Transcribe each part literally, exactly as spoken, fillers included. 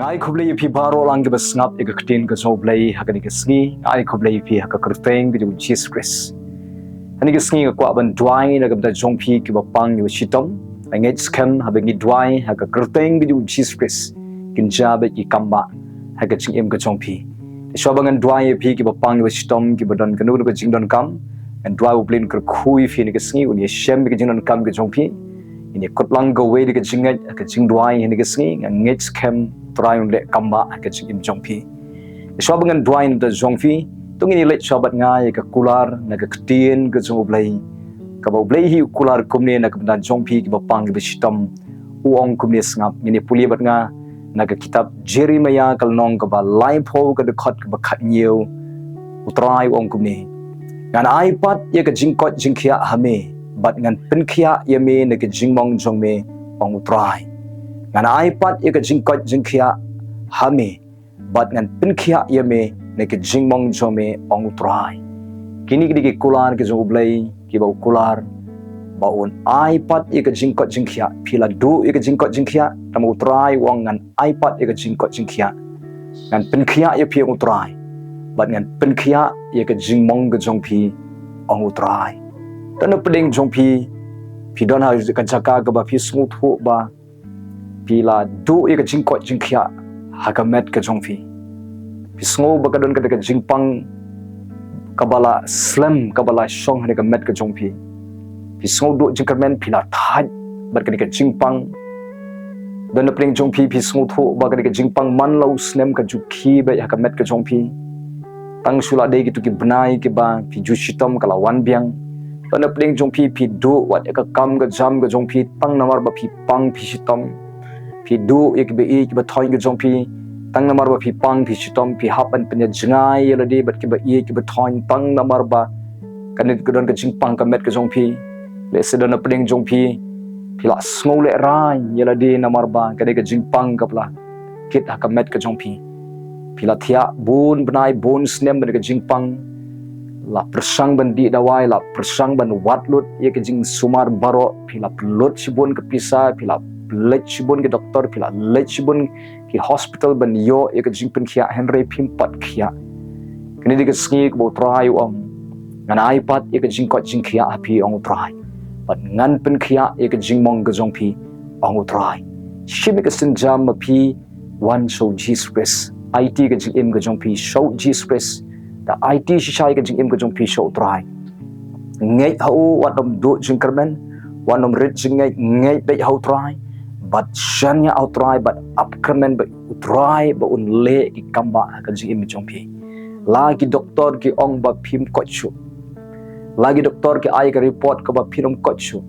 Ai khublei ïa phi baroh lang kiba sngap ïa ka ktien ka jong U Blei ha kane ka sngi. Ai khublei ïa phi ha ka kyrteng ka jong U Jisu Khrist. Ha kane ka sngi nga kwah ban duwai na ka bynta jong phi kiba pang ïa u shitom. Nga ngeit skhem haba ngi duwai ha ka kyrteng ka jong U Jisu Khrist, kin jia beit ki kambah ha ka jingim ka jong phi. Te shuwa ba ngan duwai ïa phi kiba pang ïa u shitom, kiba don kano kano ka jingdonkam, ngan duwai U Blei un kyrkhu ïa phi ha kane ka sngi, un ïashem ïa ka jingdonkam ka jong phi. Ngin ïa kut lang kawei da ka jingngeit ha ka jingduwai ha kane ka sngi. Nga ngeit skhem U Trai un leh kambah ha ka jingim jong phi. Shuwa ba ngan duwai na ka bynta jong phi, to ngin ïa leit shuwa bad nga ïa ka kular na ka ktien ka jong U Blei, kaba U Blei hi u kular kumne na ka bynta jong phi kiba pang kiba shitom. U ong kumne, sngap, ngin ïa pule bad nga na ka kitab Jeremaïah ka lynnong kaba laiphew, ka dkhot kaba khathynñiew. U Trai u ong kumne: Ngan ai pat ïa ka jingkoit jingkhiah ha me, bad ngan pynkhiah ïa me na ka jingmong jong me, ong U Trai. Ngan ai pat ïa ka jingkoit jingkhiah ha me, bad ngan pynkhiah ïa me na ka jingmong jong me, ong U Trai. Kine ki dei ki kular ki jong U Blei kiba u kular ba un ai pat ïa ka jingkoit jingkhiah. Phi la duh ïa ka jingkoit jingkhiah? Tang ba U Trai u ong, ngan ai pat ïa ka jingkoit jingkhiah. Ngan pynkhiah ïa phi, ong U Trai, bad ngan pynkhiah ïa ka jingmong ka jong phi, ong U Trai. Te na pdeng jong phi, phi don ha ka jaka kaba phi sngewthuh ba phi la duh ïa ka jingkoit jingkhiah ha ka met ka jong phi. Phi sngew ba ka don kata ka jingpang kaba la slem, kaba la shong ha ka met ka jong phi. Phi sngew duh jingkyrmen, phi la thait bad kata ka jingpang. Don na pdeng jong phi, phi sngewthuh ba kata ka jingpang man la u snem ka ju khie beit ha ka met ka jong phi. Tang shu la dei kito ki bnai kiba phi ju shitom, ka la wan biang. Don na pdeng jong phi, phi duh wat ïa ka kam ka jam ka jong phi tang namar ba phi pang phi shitom. Phi duh ïa kiba ïeit kiba thoiñ ka jong phi tang namar ba phi pang phi shitom. Phi hap ban pynïajngai ïa lade bad kiba ïeit kiba thoiñ tang namar ba kane ka don ka jingpang ka met ka jong phi. Lehse don na pdeng jong phi, phi la sngew lehraiñ ïa lade namar ba kane ka jingpang kaba la kit ha ka met ka jong phi. Phi la thiah bun bnai bun snem bad ka jingpang. La pyrshang ban dih dawai, la pyrshang ban wad lut ïa ka jingsumar baroh. Phi la pynlut shibun ka pisa, phi la leit shibun ki doktor, phi la leit shibun ki hospital ban ïoh ïa ka jingpynkhiah, hynrei phim pat khiah. Kane dei ka sngi kaba U Trai u ong, ngan ai pat ïa ka jingkoit jingkhiah ha phi, ong U Trai, bad ngan pynkhiah ïa ka jingmong ka jong phi, ong U Trai. Shim ïa ka sienjam ba phi wan sha U Jisu Khrist. Aiti ka jingim ka jong phi sha U Jisu Khrist. Da aiti shisha ïa ka jingim ka jong phi sha U Trai. Ngeit ha u, wat nym duh jingkyrmen, wat nym rit jingngeit, ngeit beit ha U Trai, bad shaniah ha U Trai, bad ap kyrmen bad U Trai ba un leh ki kambah ha ka jingim jong phi. La ki doktor ki ong ba phim koit shuh. La ki doktor ki ai ka report kaba phin ym koit shuh.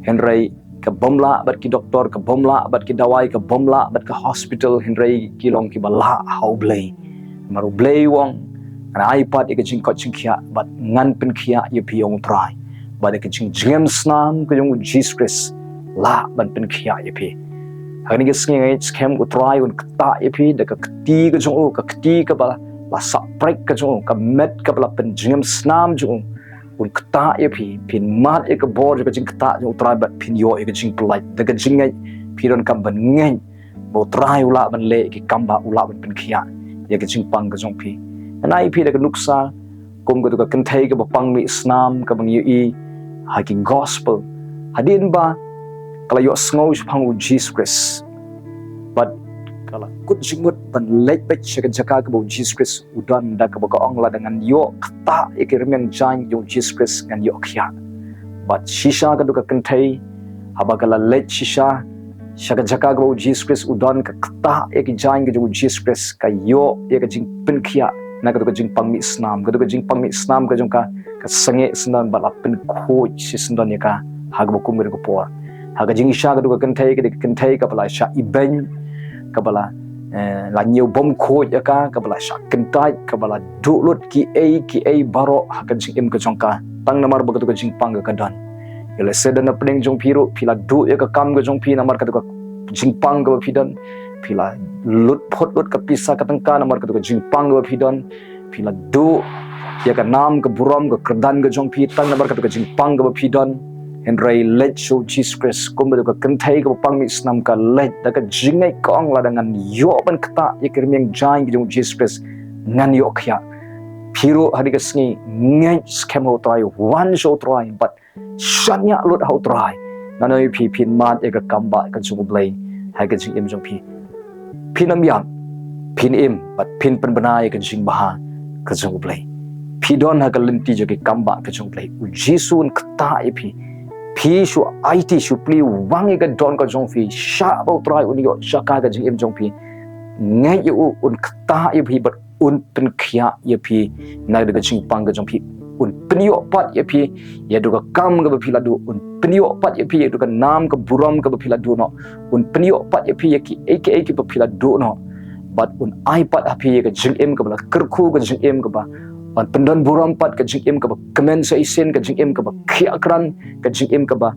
Hynrei ka bym lah bad ki doktor, ka bym lah bad ki dawai, ka bym lah bad ka hospital, hynrei ki long kiba lah ha U Blei. Namar U Blei u ong, ngan ai pat ïa ka jingkoit jingkhiah bad ngan pynkhiah ïa phi, ong U Trai. Bad ïa ka jingjngem snam ka jong U Jisu Khrist lah ban pynkhiah ïa phi. Ha kane ka sngi nga ngeit skhem U Trai un ktah ïa phi da ka kti ka jong u, ka kti kaba la sah prek ka jong u, ka met kaba la pynjngem snam jong u. Un ktah ïa phi, phin mad ïa ka bor jong ka jingktah jong U Trai bad phin ïoh ïa ka jingpyllait. Da ka jingngeit, phi donkam ban ngeit ba U Trai u lah ban leh ki kambah, u lah ban pynkhiah ïa ka jingpang ka jong phi. Ngan ai ïa phi da ka nuksa kum kato ka kynthei kaba pang mih snam kaba ngi ïohi ha ki gospel. Hadien ba ka la ïohsngew shaphang U Jisu Khrist bad ka la kut jingmut ban leit beit sha ka jaka kaba U Jisu Khrist u don, da kaba ka ong, lada ngan ïoh ktah ïa ki rmiang jaiñ jong U Jisu Khrist ngan ïoh khiah. Bad shisha kato ka kynthei, haba ka la leit shisha sha ka jaka kaba U Jisu Khrist u don, ka ktah ïa ki jaiñ ka jong U Jisu Khrist, ka ïoh ïa ka jingpynkhiah na kato ka jingpang mih snam. Kato ka jingpang mih snam ka jong ka, ka sangeh shisyndon bad la pynkhuid shisyndon ïa ka ha kaba kum kato ka por. Ha ka jingshisha kato ka kynthei ka dei ka kynthei kaba la shah ibeiñ, kaba la, eh, la ñiew bymkhuid ïa ka, kaba la shah kyntait, kaba la duh lut kiei kiei baroh ha ka jingim ka jong ka tang namar ba kato ka jingpang ka ka don. Ïa lehse don na pdeng jong phi ruh phi la duh ïa ka kam ka jong phi namar kato ka jingpang kaba phi don. Phi la lut phut lut ka pisa ka tyngka namar kato ka jingpang kaba phi don. Phi la duh ïa ka nam ka burom ka kyrdan ka jong phi tang namar kato ka jingpang kaba phi don. Hynrei leit sha u Jisu Khrist kumba da ka kynthei kaba pang mih snam ka leit da ka jingngeit ka ong, lada ngan ïoh ban ktah ïa ka rmiang jaiñ ka jong u Jisu Khrist ngan ïoh khiah. Phi ruh ha kane ka sngi ngeit skhem ha u Trai, wan sha u Trai bad shaniah lut ha u Trai. Ngan ong ïa phi, phin mad ïa ka kam bah ka jong u Blei ha ka jingim jong phi. Phin ym ïap, phin im bad phin pynbna ïa ka jingbha ka jong u Blei. Phi don ha ka lynti jong ki kam bah ka jong u Blei. U Jisu un ktah ïa phi. Phi shu aiti, shu plie wang ïa ka dohnud ka jong phi, shah ba u Trai un ïoh jaka ha ka jingim jong phi. Ngeit ïa u, un ktah ïa phi bad un pynkhiah ïa phi na ka jingpang ka jong phi. Un pynïoh pat ïa phi ïa ka kam kaba phi la duh. Un pynïoh pat ïa phi ïa ka nam ka burom kaba phi la duh noh. Un pynïoh pat ïa phi ïa kiei kiei kiba phi la duh noh. Bad un ai pat ha phi ïa ka jingim kaba la kyrkhu, ka jingim kaba ban pyndon burom pat, ka jingim kaba kmen sa shisien, ka jingim kaba khiah krat, ka jingim kaba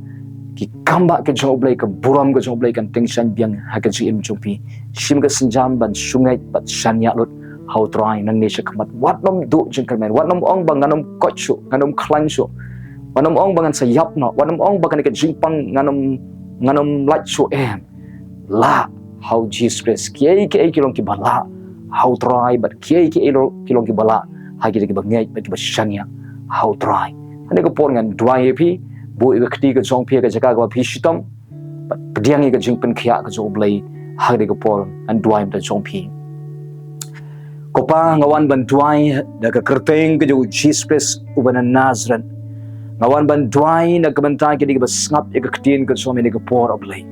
ki kam bah ka jong u Blei, ka burom ka jong u Blei kan tyngshaiñ biang ha ka jingim jong phi. Shim ka sienjam ban shu ngeit bad shaniah lut ha u Trai nangne shakhmat. Wat nym duh jingkyrmen, wat nym ong ba ngan nym koit shuh, ngan nym khlaiñ shuh. Wat nym ong ba ngan sa ïap noh, wat nym ong ba kane ka jingpang ngan nym, ngan nym lait shuh, em. Lah ha u Jisu Khrist. Kiei kiei ki long kiba lah ha u Trai bad kiei kiei ki long kiba lah ha kito kiba ngeit bad kiba shaniah ha u Trai. Ha kane ka por ngan duwai ïa phi, buh ïa ka kti ka jong phi ha ka jaka kaba phi shitom bad pdiang ïa ka jingpynkhiah ka jong u Blei ha kane ka por. Ngan duwai mynta jong phi. Ko Pa, nga wan ban duwai da ka kyrteng ka jong u Jisu Khrist uba na Nasareth. Nga wan ban duwai na ka bynta kito kiba sngap ïa ka ktien ka jong me ha kane ka por, A Blei.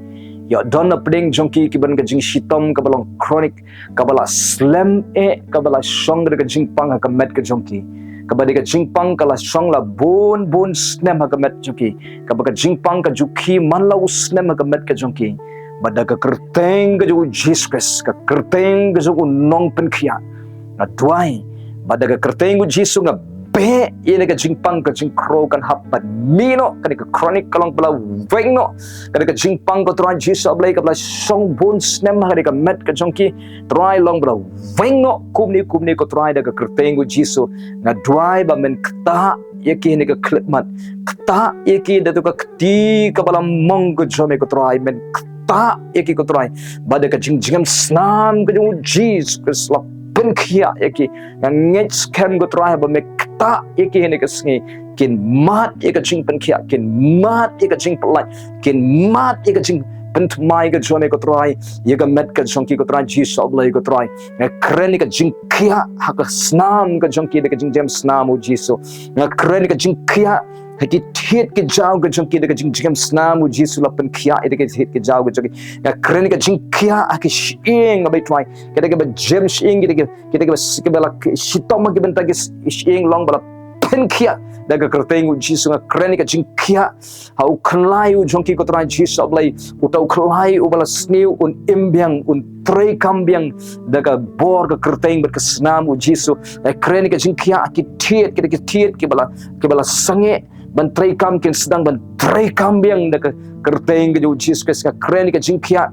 Ïoh don na pdeng jong ki kiba don ka jingshitom kaba long chronic, kaba la slem eh, kaba la shong da ka jingpang ha ka met ka jong ki. Kaba da ka jingpang ka la shong la bun bun snem ha ka met jong ki. Kaba ka jingpang ka ju khih man la u snem ha ka met ka jong ki. Bad da ka kyrteng ka jong u Jisu Khrist, ka kyrteng ka jong u nongpynkhiah, nga duwai ba da ka kyrteng u Jisu nga beh ïa kane ka jingpang, ka jingkhrew kan hap ban mih noh. Kane ka chronic ka long ba la weng noh. Kane ka jingpang, ko Trai Jisu, A Blei, kaba la shong bun snem ha kane ka met ka jong ki, Trai, long ba la weng noh. Kumne kumne, ko Trai, da ka kyrteng u Jisu nga duwai ba men ktah ïa ki ha kane ka khyllipmat. Ktah ïa ki da ka kti kaba la mong ka jong me, ko Trai. Men ktah ïa ki, ko Trai, ba da ka jingjngem snam ka jong u Jisu Khrist la pynkhiah ïa ki. Nga ngeit skhem, ko Trai, ba men ktah ïa ki ha kane ka sngi. Kin mad ïa ka jingpynkhiah, kin mad ïa ka jingpyllait, kin mad ïa ka jingpynthymmai ka jong me, ko Trai, ïa ka met ka jong ki, ko Trai Jisu, A Blei, ko Trai. Nga kren ïa ka jingkhiah ha ka snam ka jong ki da ka jingjngem snam u Jisu. Nga kren ïa ka jingkhiah ha ki thied ki jaw ka jong ki da ka jingjngem snam u Jisu, la pynkhiah ïa ki thied ki jaw ka jong ki. Nga kren ïa ka jingkhiah ha ki shyieng, A Blei, ko Trai, kita kiba jem shyieng, kita ki, kita kiba, kiba la shitom ha ki bynta ki shyieng, long ba la pynkhiah da ka kyrteng u Jisu. Nga kren ïa ka jingkhiah ha u khyllai u jong ki, ko Trai Jisu, A Blei, uta u khyllai uba la sniew, un im biang, un treikam biang da ka bor ka kyrteng bad ka snam u Jisu. Nga kren ïa ka jingkhiah ha ki thied, kita ki thied kiba la, kiba la sangeh ban treikam, kin sdang ban treikam biang da ka kyrteng ka jong u Jisu Khrist. Nga kren ïa ka jingkhiah,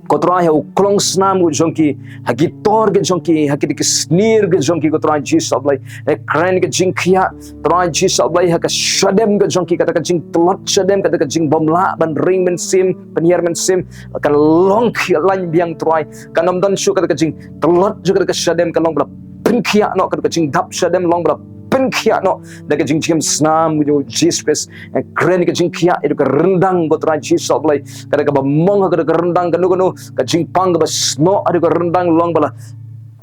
ko Trai, ha u klong snam u jong ki, ha ki tor ka jong ki, ha ki, ki snier ka jong ki, ko Trai Jisu, A Blei. Nga kren ïa ka jingkhiah, Trai Jisu, A Blei, ha ka shadem ka jong ki, kata ka jingtlot shadem, kata ka jingbymlah ban ring mynsiem, pynhiar mynsiem, kan long khia lain biang, Trai. Kan ym don shuh kata ka jingtlot jong kata ka shadem, kan long ba la pynkhiah noh. Kata ka jingdap shadem long ba la pynkhiah noh da ka jingjngem snam u Jisu Khrist. Nga kren ïa ka jingkhiah ïa ka ryndang, ko Trai Jisu, A Blei. Kata kaba mong ha kata ka ryndang, kano kano ka jingpang kaba snoh ha kata ka ryndang, long ba la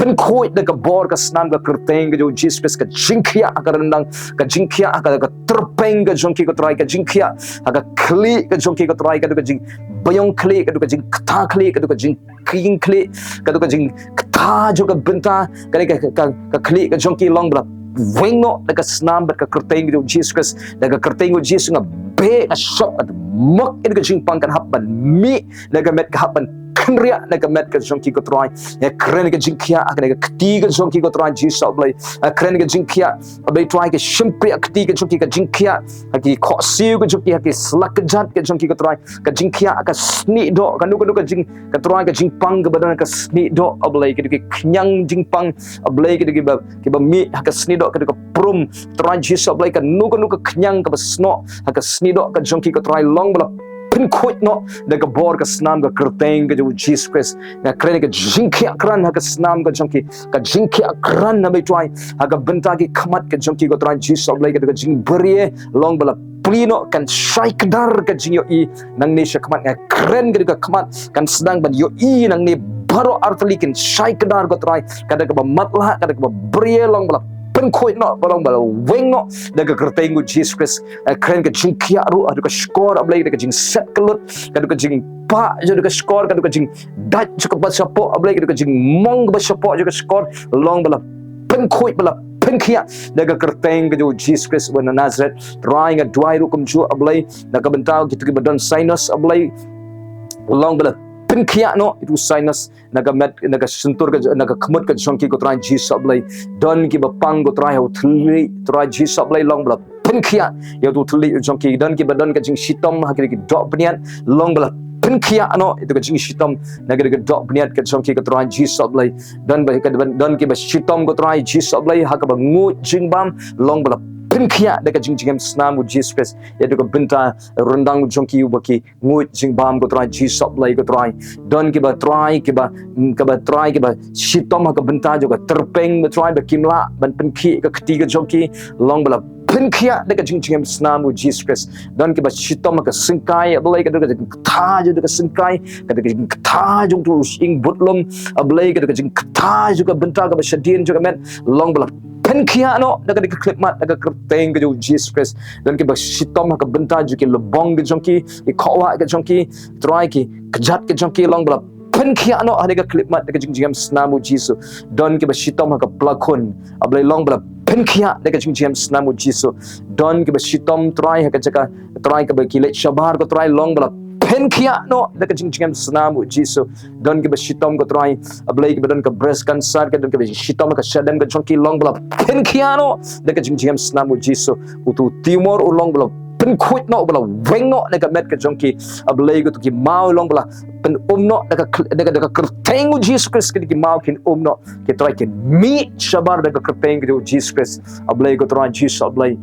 pynkhuid da ka bor ka snam ka kyrteng ka jong u Jisu Khrist. Ka jingkhiah ha ka ryndang, ka jingkhiah ha ka, ka tyrpeng ka jong ki, ko Trai, ka jingkhiah ha ka khlieh ka jong ki, ko Trai, kata ka jingbiang khlieh, kata ka jingkta khlieh, kata ka jing khing khlieh, kata ka jingkta jong ka bynta, kane ka, ka, ka khlieh ka jong ki, long ba la weng noh da ka snam bad ka kyrteng ka jong u Jisu Khrist. Da ka kyrteng u Jisu nga beh, nga shop, nga mok ïa ka jingpang kan hap ban mih da ka met, ka hap ban kynriah na ka met ka jong ki, ko Trai. Nga kren ka jingkhiah ha kane ka kti ka jong ki, ko Trai Jisu Blei. Nga kren ka jingkhiah, Blei Trai, ka shympriah kti ka jong ki, ka jingkhiah ha ki khohsiew ka jong ki, ha ki slak kjat ka jong ki, ko Trai. Ka jingkhiah ha ka snieh doh, kano kano ka jing, ko Trai, ka jingpang kaba don ha ka snieh doh, A Blei, kito ki khñiang jingpang, A Blei, kito kiba, kiba mih ha ka snieh doh, kito ka prum, Trai Jisu Blei, kano kano ka khñiang kaba snoh ha ka snieh doh ka jong ki, ko Trai, long ba la pynkhuid noh da ka bor ka snam ka kyrteng ka jong u Jisu Khrist. Nga kren ka jingkhiah krat ha ka snam ka jong ki, ka jingkhiah krat, Blei Trai, ha ka bynta ki khmat ka jong ki, ko Trai Jisu Blei, kito ka jingpyrshah long ba la plie noh, kan shai kdar ka jingïohi nangne sha khmat. Nga kren kito ka khmat kan sdang ban ïohi nangne baroh artylli, kan shai kdar, ko Trai, ka da kaba matlah, ka da kaba pyrshah, long ba la pynkhuid noh, ba long ba la weng noh da ka kyrteng u Jisu Khrist. Nga kren ka jingkhiah ruh haduh ka shkor, A Blei, da ka jingset kyllut, ka da ka jingpah jong ka shkor, ka da ka jingdait jong kaba shapoh, A Blei, ka da ka jingmong kaba shapoh jong ka shkor, long ba la pynkhuid, ba la pynkhiah da ka kyrteng ka jong u Jisu Khrist uba na Nazareth. Trai, nga duwai ruh kumjuh, A Blei, na ka bynta kito kiba don sinus, A Blei, long ba la pynkhiah noh ïa u sinus na ka met, na ka shyntur ka, na ka khmut ka jong ki, ko Trai Jisu Blei. Don kiba pang, ko Trai, ha u thylliej, Trai Jisu Blei, long ba la pynkhiah ïa u thylliej u jong ki. Don kiba don ka jingshitom ha ki, ki dohbniat, long ba la pynkhiah noh ïa ka jingshitom na ka, ka dohbniat ka jong ki, ko Trai Jisu Blei. Don ba, ka, don kiba shitom, ko Trai Jisu Blei, ha kaba nguid jingbam, long ba la pynkhiah da ka jingjngem snam u Jisu Khrist ïa ka bynta ryndang u jong ki uba ki nguid jingbam, ko Trai Jisu Blei, ko Trai. Don kiba, Trai, kiba, mm, kiba, Trai, kiba shitom ha ka bynta jong ka tyrpeng, ko Trai, ba kim lah ban pynkhih ka kti ka jong ki, long ba la pynkhiah da ka jingjngem snam u Jisu Khrist. Don kiba shitom ha ka syngkai, A Blei, ka da ka jingktah jong ka syngkai, ka da ka jingktah jong uto u shyieng budlum, A Blei, ka da ka jingktah jong ka bynta kaba shadien jong ka met, long ba la pynkhiah noh da ka, da ka khyllipmat, da ka kyrteng ka jong u Jisu Khrist. Don kiba shitom ha ka bynta jong ki lbong ka jong ki, ki khohwah ka jong ki, Trai, ki kjat ka jong ki, long ba la pynkhiah noh ha ka khyllipmat da ka jingjngem snam u Jisu. Don kiba shitom ha ka plakhun, A Blei, long ba la pynkhiah da ka jingjngem snam u Jisu. Don kiba shitom, Trai, ha ka jaka, Trai, kaba ki leit shabar, ko Trai, long ba la pynkhiah noh da ka jingjngem snam u Jisu. Don kiba shitom, ko Trai, A Blei, kiba don ka breast cancer, ka don kiba shitom ha ka shadem ka jong ki, long ba la pynkhiah noh da ka jingjngem snam u Jisu. Uto u tumor u long ba la pynkhuid noh, ba la weng noh na ka met ka jong ki, A Blei, kito ki maw, long ba la pynum noh da ka, da ka, da ka kyrteng u Jisu Khrist, kito ki maw kin um noh, ki Trai, kin mih shabar da ka kyrteng ka jong u Jisu Khrist, A Blei, ko Trai Jisu, A Blei.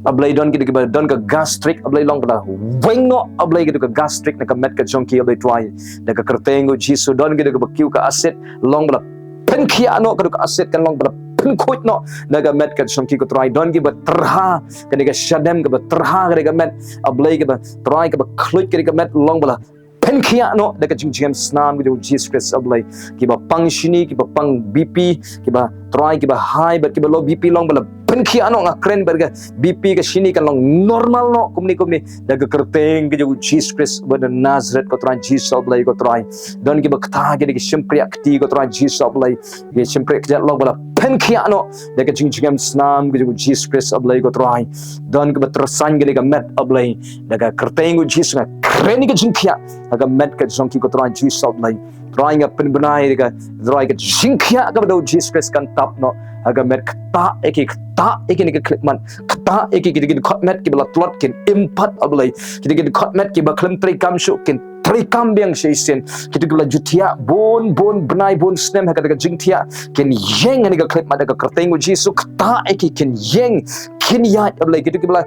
A Blei, don kito kiba don ka gastric, A Blei, long ba la weng noh, A Blei, kito ka gastric na ka met ka jong ki, A Blei Trai, da ka kyrteng u Jisu. Don kito kiba kiew ka acid, long ba la pynkhiah noh, kito ka acid kan long ba la pynkhuid noh na ka met ka jong ki, ko Trai. Don kiba tyrha kane ka shadem, kaba tyrha kane ka met, A Blei, kaba, Trai, kaba khluid kane ka met, long ba la pynkhiah noh da ka jingjngem snam ka jong u Jisu Khrist, A Blei. Kiba pang shini, kiba pang B P, kiba, Trai, kiba high bad kiba low B P, long ba la pynkhiah noh. Nga kren ba ka B P, ka shini kan long normal noh kumne kumne da ka kyrteng ka jong u Jisu Khrist uba na Nazareth, ko Trai Jisu, A Blei, ko Trai. Don kiba ktah kine ki shympriah kti, ko Trai Jisu, A Blei, ki shympriah kjat, long ba la pynkhiah noh da ka jingjngem snam ka jong u Jisu Khrist, A Blei, ko Trai. Don kiba tyrsan kine ka met, A Blei, da ka kyrteng u Jisu nga kren ïa ka jingkhiah ha ka met ka jong ki, ko Trai Jisu, A Blei. Trai, nga pynbna ïa ka, Trai, ka jingkhiah kaba da u Jisu Khrist kan tap noh ha ka met. Ktah ïa ki, ktah ïa kine ki khyllipmat, ktah ïa ki, kito ki dkhot met kiba la tlot kin im pat, A Blei. Kito ki dkhot met kiba khlem treikam shuh kin treikam biang shisien. Kito kiba la ju thiah bun bun bnai bun snem ha kata ka jingthiah, kin ïeng ha kane ka khyllipmat da ka kyrteng u Jisu. Ktah ïa ki, kin ïeng, kin ïaid, A Blei. Kito kiba la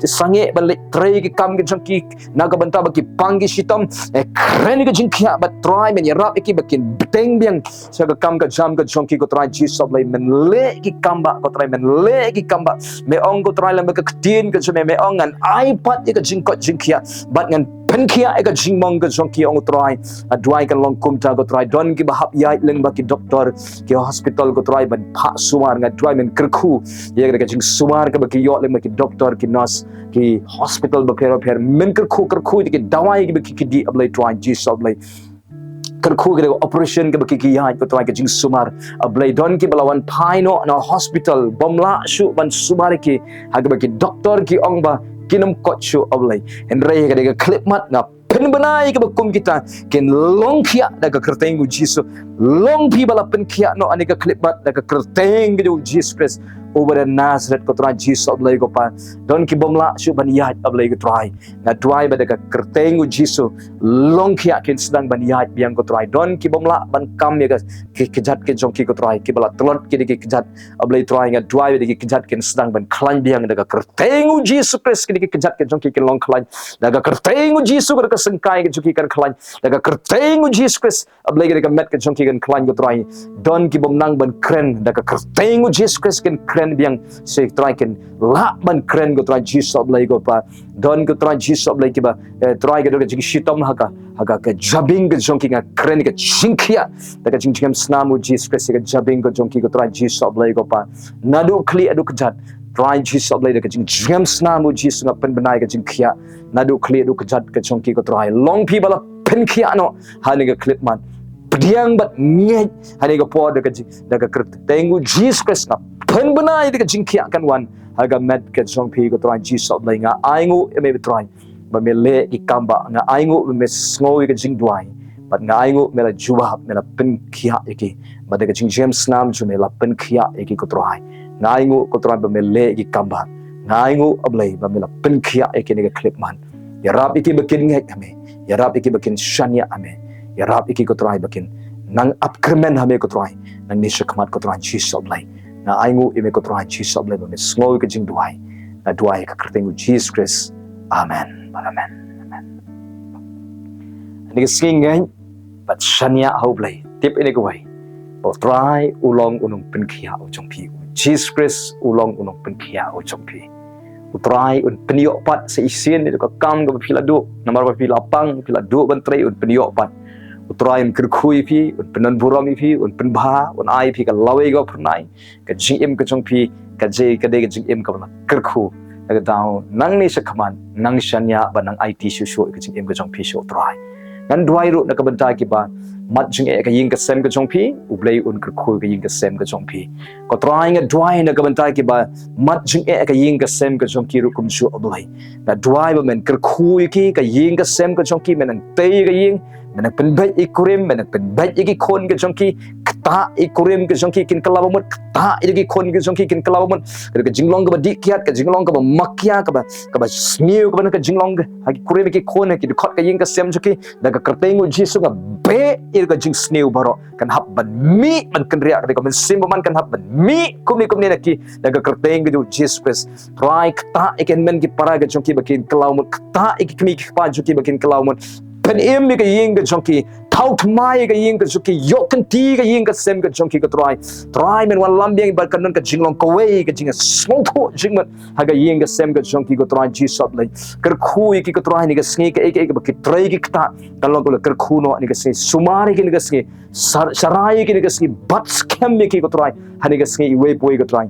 sangeh ban leit trei ki kam ki jong ki na ka bynta ba ki pang ki shitom, nga kren ïa ka jingkhiah, bad Trai, men ïarap ïa ki ba kin bteng biang sha ka kam ka jam ka jong ki, ko Trai Jisu, A Blei. Men leh ki kam bah, ko Trai, men leh ki kam bah. Me ong, ko Trai, lem bad ka ktien ka jong me, me ong ngan ai pat ïa ka jingkoit jingkhiah bad ngan pynkhiah ïa ka jingmong ka jong ki, ong u Trai. Nga duwai kan long kumta, ko Trai. Don kiba hap ïaid lyngba ki doktor, ki hospital, ko Trai, ban phah sumaar, nga duwai men kyrkhu ïa ka jingsumar kaba ki ïoh lyngba ki doktor, ki nurse, ki hospital bapher bapher. Men kyrkhu, kyrkhu ïa ki dawai kiba ki, ki dih, A Blei, Trai Jisu, A Blei. Kyrkhu ïa ka operation kaba ki, ki ïaid, ko Trai, ka jingsumar, A Blei. Don kiba la wan phai noh na hospital, bym lah shuh ban sumar ïa ki ha kaba ki doktor ki ong ba kin ym koit shuh, A Blei. Hynrei ha kane ka khyllipmat nga pynbna ïa kiba kum kita, kin long khiah da ka kyrteng u Jisu. Long phi ba la pynkhiah noh ha kane ka khyllipmat da ka kyrteng ka jong u Jisu Khrist uba na Nasareth, ko Trai Jisu A Blei ko Pa. Don ki bym lah shuh ban ïaid A Blei ko Trai. Nga duwai ba da ka kyrteng u Jisu, long khiah kin sdang ban ïaid biang ko Trai. Don ki bym lah ban kam ïa ka, ki kjat ki jong ki ko Trai, kiba la tlot ki da ki kjat A Blei Trai, nga duwai ba da ki kjat kin sdang ban khlaiñ biang da ka kyrteng u Jisu Khrist, ki da ki kjat ki jong ki kin long khlaiñ da ka kyrteng u Jisu, ka da ka syngkai ki jong ki kan khlaiñ da ka kyrteng u Jisu Khrist. A Blei, ka da ka met ka jong ki kan khlaiñ ko Trai. Don ki bym nang ban kren, da ka kyrteng u Jisu Khrist kin kren biang. Sa Trai, kin lah ban kren ko Trai Jisu A Blei ko Pa. Don ko Trai Jisu A Blei kiba, eh, Trai, ka don ka jingshitom ha ka, ha ka, ka jabieng ka jong ki, nga kren ka jingkhiah da ka jingjngem snam u Jisu Khrist ha ka jabieng ka jong ki ko Trai Jisu A Blei ko Pa. Naduh khlieh haduh kjat, Trai Jisu A Blei, da ka jingjngem snam u Jisu nga pynbna ka jingkhiah. Naduh khlieh haduh kjat ka jong ki ko Trai. Long phi ba la pynkhiah noh ha kane ka khyllipmat. Pdiang bad ngeit ha kane ka por da ka jing, da ka kyrteng u Jisu Khrist nga pynbna da ka jingkhiah kan wan ha ka met ka jong phi ko Trai Jisu A Blei. Nga ainguh ïa me Trai ba me leh ki kam ba, nga ainguh ba me sngew ïa ka jingduwai. Bad nga ainguh me la jubab, me la pynkhiah ïa ki. Bad da ka jingjngem snam jong me la pynkhiah ïa ki ko Trai. Nga ainguh ko Trai ba me leh ïa ki kam ba. Nga ainguh A Blei ba me la pynkhiah ïa ki ha kane ka khyllipmat. Ïarap ïa ki ba kin ngeit ha me. Ïarap ïa ki ba kin shaniah ha me. Ïarap ïa ki ko Trai ba kin nang ap kyrmen ha me ko Trai. Nangne shakhmat ko Trai Jisu A Blei. Nga ainguh ïa me ko Trai Jisu A Blei ba me sngew ïa ka jingduwai. Nga duwai ha ka kyrteng u Jisu Khrist. Amen. Amen. Amen. Ha kane ka sngi ngeit bad shaniah ha U Blei. Tip ïa kawei, ba U Trai u long u nongpynkhiah u jong phi. U Jisu Khrist u long u nongpynkhiah u jong phi. U Trai un pynïoh pat sa shisien ïa ka kam kaba phi la duh, namar ba phi la pang, phi la duh ban trei, un pynïoh pat. U Trai un kyrkhu ïa phi, un pyndonburom ïa phi, un pynbha, un ai phi ka lawei kaba phyrnai. Ka jingim ka jong phi ka dei, ka dei ka jingim kaba la kyrkhu. Na ka daw nangne shakhmat, nang shaniah bad nang aiti shuh shuh ïa ka jingim ka jong phi sha U Trai. Ngan duwai ruh na ka bynta kiba mat jingeh ka ïing ka sem ka jong phi, U Blei un kyrkhu ïa ka ïing ka sem ka jong phi. Ko Trai, nga duwai na ka bynta kiba mat jingeh ka ïing ka sem ka jong ki ruh kumjuh, A Blei. Nga duwai ba men kyrkhu ïa ki, ka ïing ka sem ka jong ki, men nang tei ïa ka ïing, men nang pynbeit ïa ki kurim, men nang pynbeit ïa ki khun ka jong ki, ktah ïa ki kurim ka jong ki kin kylla bamut, ktah ïa ki khun ka jong ki kin kylla bamut. Ka dei ka jinglong kaba dih kiad, ka jinglong kaba makia, kaba, kaba sniew, kaba na ka jinglong ka, ha ki kurim, ha ki khun, ha ki dkhot ka ïing ka sem jong ki, da ka kyrteng u Jisu nga beh ïa ka jingsniew baroh kan hap ban mih, ban kynriah, ka dei ka mynsiem bymman kan hap ban mih kumne kumne na ki, da ka kyrteng ka jong u Jisu Khrist. Trai, ktah ïa ki hynmen ki para ka jong ki ba kin kylla bamut, ktah ïa ki kmie ki kpa jong ki ba kin kylla bamut. Pynim ïa ka ïing ka jong ki, thaw thymmai ïa ka ïing ka jong ki, ïoh kynti ïa ka ïing ka sem ka jong ki ko Trai. Trai, men wallam biang ba kan don ka jinglong kawei, ka jingsngewthuh jingmut ha ka ïing ka sem ka jong ki ko Trai Jisu A Blei. Kyrkhu ïa ki ko Trai ha kane ka sngi, kaei kaei kaba ki trei ki ktah, kan long kaba la kyrkhu noh ha kane ka sngi. Sumar ïa ki ha kane ka sngi, shah, sharai ïa ki ha kane ka sngi, bat skhem ïa ki ko Trai ha kane ka sngi, iwei pa iwei ko Trai.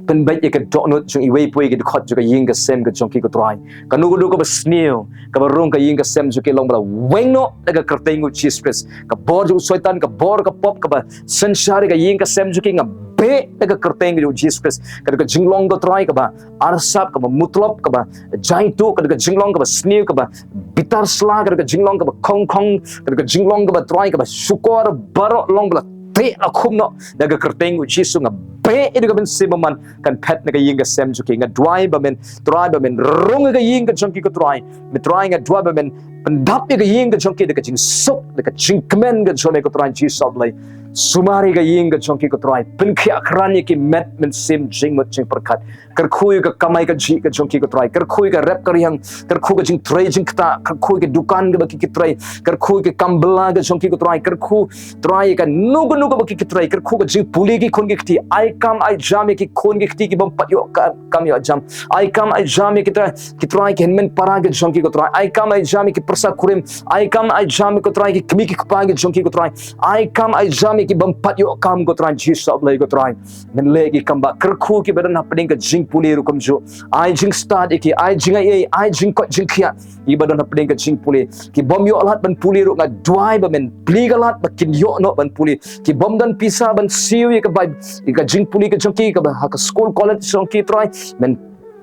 Pynbeit ïa ka dohnud jong iwei pa iwei ki dkhot jong ka ïing ka sem ka jong ki ko Trai. Kano kano kaba sniew, kaba rung ka ïing ka sem jong ki, long ba la weng noh da ka kyrteng u Jisu Khrist. Ka bor jong u Soitan, ka bor ka pop kaba synshar ïa ka ïing ka sem jong ki, nga beh da ka kyrteng ka jong u Jisu Khrist. Ka dei ka jinglong ko Trai kaba arsap, kaba mutlop, kaba jaituh, ka dei ka jinglong kaba sniew, kaba bitar sla, ka dei ka jinglong kaba khongkhong, ka dei ka jinglong kaba Trai, kaba shukor, baroh long ba la teh la khum noh da ka kyrteng u Jisu. Nga beh ïa ka mynsiem bymman kan phet na ka ïing ka sem jong ki. Nga duwai ba men, Trai, ba men rung ïa ka ïing ka jong ki ko Trai. Me Trai, nga duwai ba men pyndap ïa ka ïing ka jong ki da ka jingsuk, da ka jingkmen ka jong me ko Trai Jisu A Blei. Sumar ïa ka ïing ka jong ki ko Trai. Pynkhiah krat ïa ki met mynsiem jingmut jingpyrkhat. Kyrkhu ïa ka kamai kajih ka jong ki ko Trai. Kyrkhu ïa ka rep ka riang. Kyrkhu ka jingtrei jingktah. Kyrkhu ïa ka dukan kaba ki, ki trei. Kyrkhu ïa ka kam bylla ka jong ki ko Trai. Kyrkhu, Trai, ïa kano kano kaba ki, ki trei. Kyrkhu ka jingpule ki khun ki kti. Ai kam ai jam ïa ki khun ki kti ki bym pat ïoh ka, kam ïoh jam. Ai kam ai jam ïa ki Trai, ki Trai, ki hynmen para ka jong ki ko Trai. Ai kam ai jam ïa ki pyrsa kurim. Ai kam ai jam ïa ko Trai, ki kmie ki kpa ka jong ki ko Trai. Ai kam ai jam ïa ki bym pat ïoh kam ko Trai Jisu A Blei ko Trai. Men leh ki kam ba kyrkhu kiba don hapdeng ka jingpule ruh kumjuh. Ai jingstad ïa ki, ai jingai ei, ai jingkoit jingkhiah ïa kiba don hapdeng ka jingpule. Ki bym ïoh lad ban pule ruh nga duwai ba men plie ka lad ba kin ïoh noh ban pule. Ki bym don pisa ban siew ïa ka bai, ïa ka jingpule ka jong ki, kaba ha ka skul college jong ki Trai. Men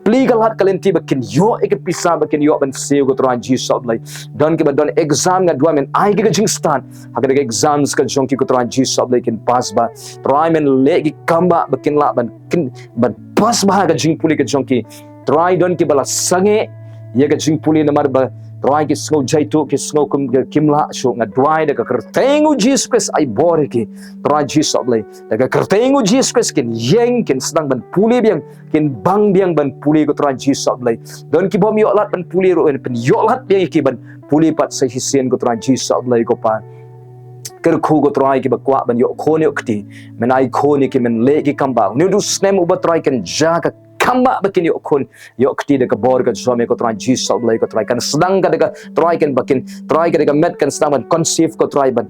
plie ka lad ka lynti ba kin ïoh ïa ka pisa ba kin ïoh ban siew, ko Trai Jisu Blei. Don kiba don exam, nga duwai men ai ki ka jingstad ha ka exams ka jong ki, ko Trai Jisu Blei, kin pass bha. Trai men leh ki kam ba ba kin lah ban kin ban pass bha ha ka jingpule ka jong ki. Trai don kiba la sangeh ïa ka jingpule namar ba Trai ki sngew jaituh, ki sngew kum ki kim lah shuh, nga duwai da ka kyrteng u Jisu Khrist ai bor ïa ki. Trai Jisu Blei, da ka kyrteng u Jisu Khrist kin ïeng, kin sdang ban pule biang, kin bang biang ban pule, ko Trai Jisu Blei. Don ki bym ïoh lad ban pule ruh, pynïoh lad biang ïa ki ban pule pat sa shisien, ko Trai Jisu Blei, ko Pa. Kyrkhu, ko Trai, kiba kwah ban ïoh khun ïoh kti, men ai khun ïa ki, men leh ki kam ba. Une u snem uba Trai kan jia ka kam ba ba kin ïoh khun ïoh kti da ka bor ka jong me, ko Trai Jisu Blei, ko Trai, kan sdang ka da ka Trai kan ba kin Trai ka da ka met kan sdang ban conceive, ko Trai, ban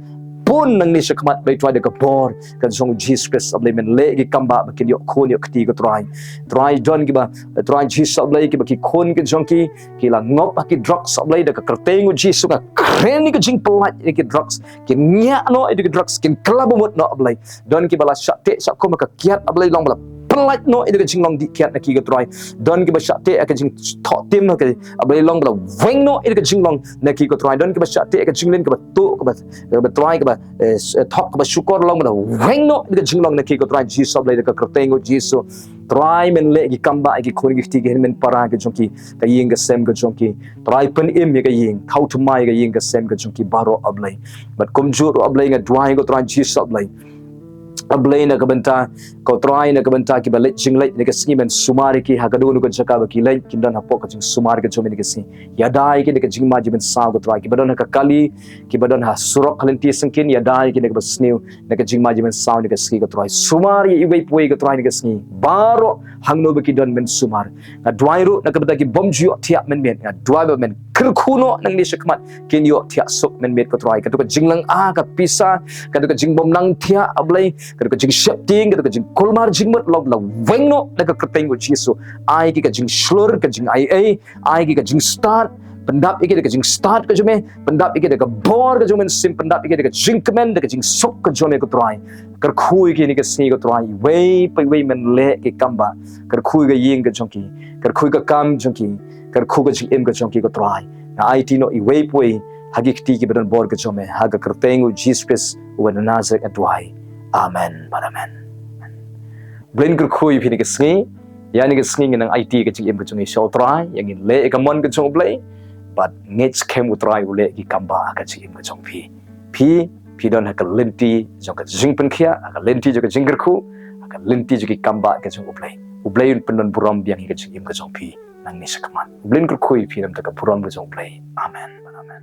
pun nangne shakhmat, Blei Trai, da ka bor ka jong u Jisu Khrist, Blei, men leh ki kam ba ba kin ïoh khun ïoh kti, ko Trai. Trai don kiba Trai Jisu Blei, kiba ki khun ki jong ki ki la ngop ha ki drugs, Blei, da ka kyrteng u Jisu nga kren ïa ka jingpyllait ïa ki drugs, kin ñiah noh ïa ki drugs, kin kylla bamut noh, Blei. Don kiba la shah teh shah kum ha ka kiad, Blei, long ba la pyllait noh ïa ka jinglong dih kiad na ki, ko Trai. Don kiba shah teh ha ka jingthoh tim ha ka, Blei, long ba la weng noh ïa ka jinglong na ki, ko Trai. Don kiba shah teh ha ka jinglin kaba tuh, kaba, kaba Trai, kaba, eh, s-, eh, thok kaba shukor, long ba la weng noh ïa ka jinglong na ki, ko Trai Jisu Blei, da ka kyrteng u Jisu. Trai men leh ki kam ba ïa ki khun ki kti, ki hynmen para ki jong ki, ka ïing ka sem ka jong ki. Trai pynim ïa ka ïing, thaw thymmai ïa ka ïing ka sem ka jong ki baroh, A Blei. Bad kumjuh ruh, A Blei, nga duwai, ko Trai Jisu Blei, A Blei, na ka bynta, ko Trai, na ka bynta kiba leit jingleit ïa ka sngi, men sumar ïa ki ha kano kano ka jaka ba ki leit, kin don hapoh ka jingsumar ka jong me ïa ka sngi. Ïada ïa ki da ka jingma jingmynsaw, ko Trai, kiba don ha ka kali, kiba don ha surok ha lynti syngkien, ïada ïa ki da kaba sniew na ka jingma jingmynsaw ïa ka sngi, ko Trai. Sumar ïa iwei pa iwei, ko Trai, ïa ka sngi. Baroh hangno ba ki don men sumar. Nga duwai ruh na ka bynta ki bym ju ïoh thiah mynmiet, nga duwai ba men kyrkhu noh nangne shakhmat kin ïoh thiah suk mynmiet, ko Trai. Kato ka jinglang ah ka pisa, kato ka jingbym nang thiah, A Blei, kato ka jingsheptieng, kato ka jingkulmar jingmut, long ba la weng noh da ka kyrteng u Jisu. Ai ki ka jingshlur, ka jingaiei, ai ki ka jingstad, pyndap ïa ki da ka jingstad ka jong me, pyndap ïa ki da ka bor ka jong me, sim pyndap ïa ki da ka jingkmen, da ka jingsuk ka jong me, ko Trai. Kyrkhu ïa ki ïa ka sngi, ko Trai, iwei pa iwei men leh ki kam ba. Kyrkhu ïa ka ïing ka jong ki, kyrkhu ïa ka kam jong ki, kyrkhu ka jingim ka jong ki, ko Trai. Nga aiti noh iwei pa iwei ha ki kti kiba don bor ka jong me, ha ka kyrteng u Jisu Khrist uba na Nasareth nga duwai. Amen bad amen. Blei un kyrkhu ïa phi ïa ka sngi. Ïa ïa ka sngi ngin nang aiti ka jingim ka jong ngi sha u Trai, ïa ngin leh ïa ka mon ka jong u Blei. Bad ngeit skhem u Trai u leh ki kam ba ha ka jingim ka jong phi. Phi, phi don ha ka lynti jong ka jingpynkhiah, ha ka lynti jong ka jingkyrkhu, ha ka lynti jong ki kam ba ka jong u Blei. U Blei un pyndon burom biang ïa ka jingim ka jong phi nangne shakhmat. U Blei un kyrkhu ïa phi na ka bynta ka burom ka jong u Blei. Amen. Amen.